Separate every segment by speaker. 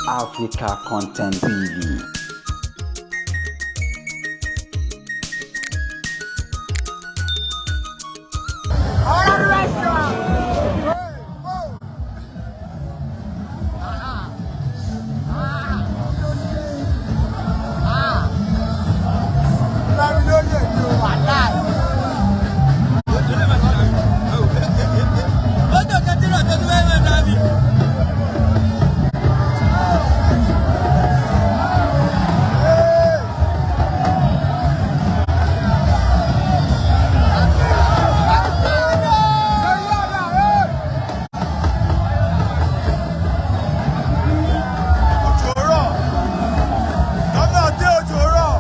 Speaker 1: Africa Content TV.
Speaker 2: Òjò rọ̀, lọ́nà dé, òjò rọ̀.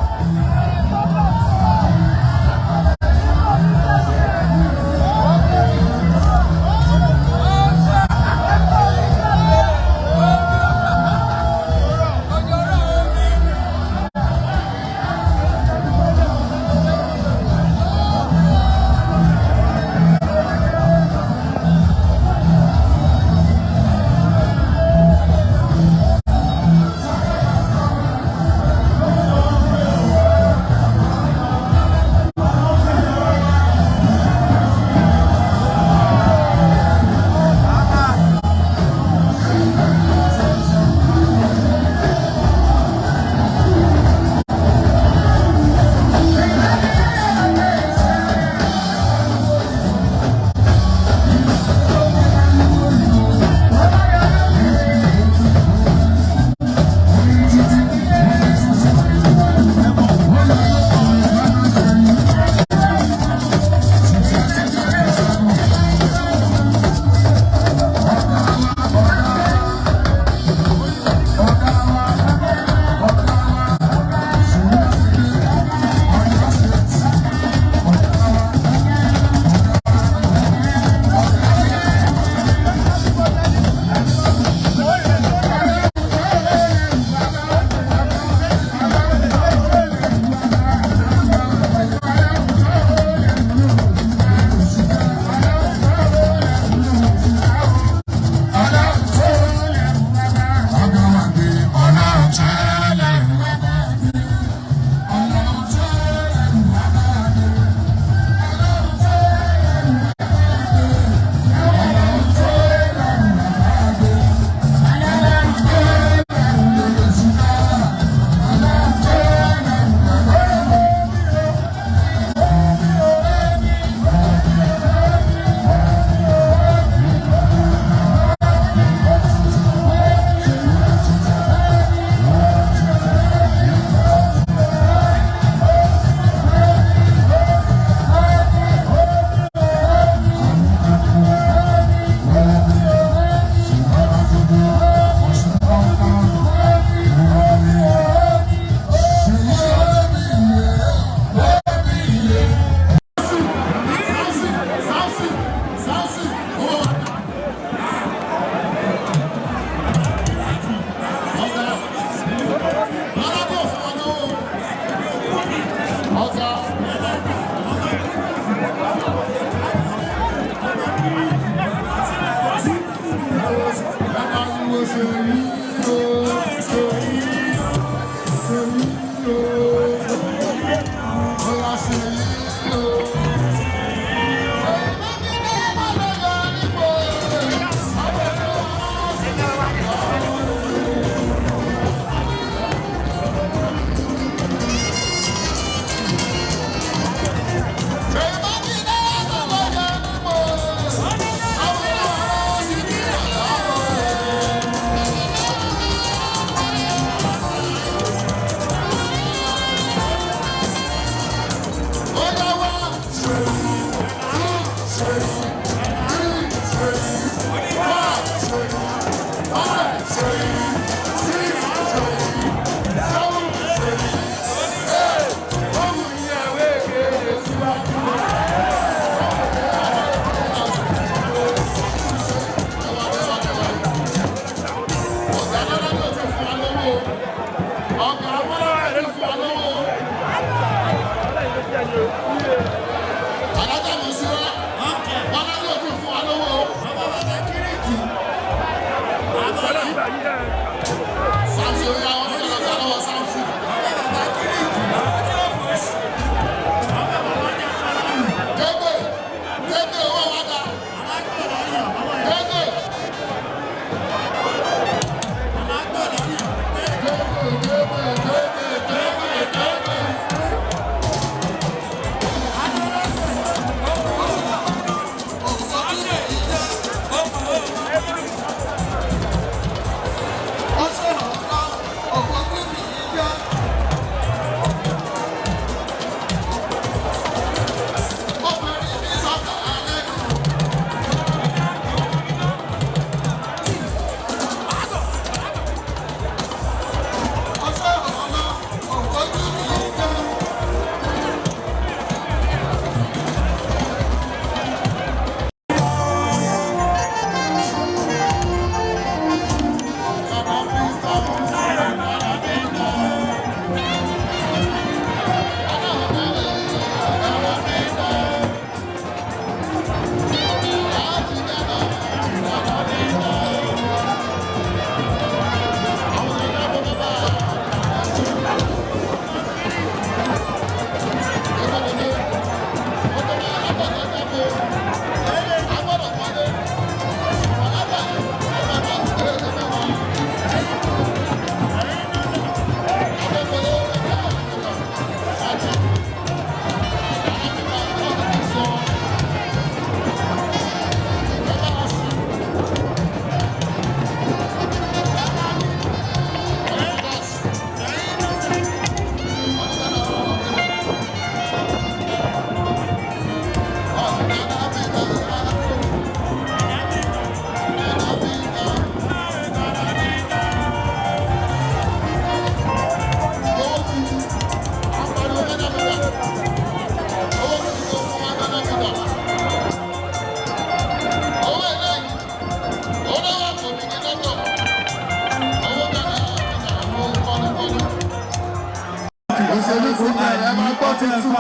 Speaker 2: Òṣèlú ti bẹ̀rẹ̀, máa gbọ́ tuntun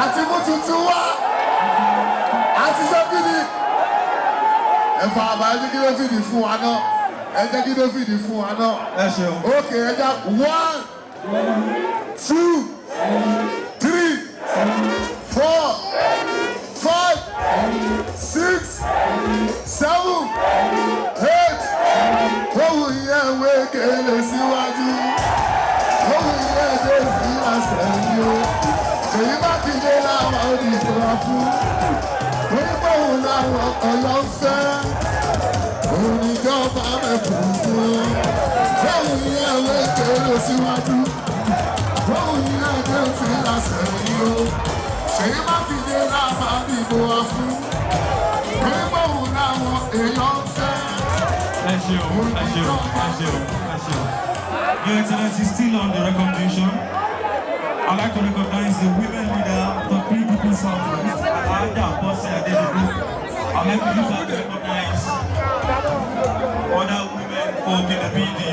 Speaker 2: àti mú tuntun wá àti sọ́kìnì. Ẹ fa àbá, ẹ jẹ́ kí ló fìdí fún wa náà, ẹ jẹ́ kí ló fìdí fún wa náà.
Speaker 3: Ẹ ṣeun.
Speaker 2: Ókè, ẹ jẹ́ 1, 2, 3, 4, 5, 6, 7, 8. Ohun yẹn wé kele síwájú. Ohun yẹn dé sí àsẹ̀yìn o. Ṣèyí Mákindé làwọn òdìbò wá fún. Onígbòhùn làwọn Ọ̀yọ́ ń fẹ́. Òun níjọba mẹ́kùn fún. Ohun yẹn wé kele síwájú. Ohun yẹn dé sí àsẹ̀yìn o. Ṣèyí Mákindé làwọn òdìbò wá fún. Onígbòhùn làwọn èèyàn ń fẹ́.
Speaker 3: Ẹ ṣeun, ẹ ṣeun, ẹ ṣeun, ẹ ṣeun. Your Excellency, still on the recognition, I'd like to recognize the women leader of the PDP Southwest, Alhaja Bose Adejobi. I'd like to use that to recognize other women folk in the PDP.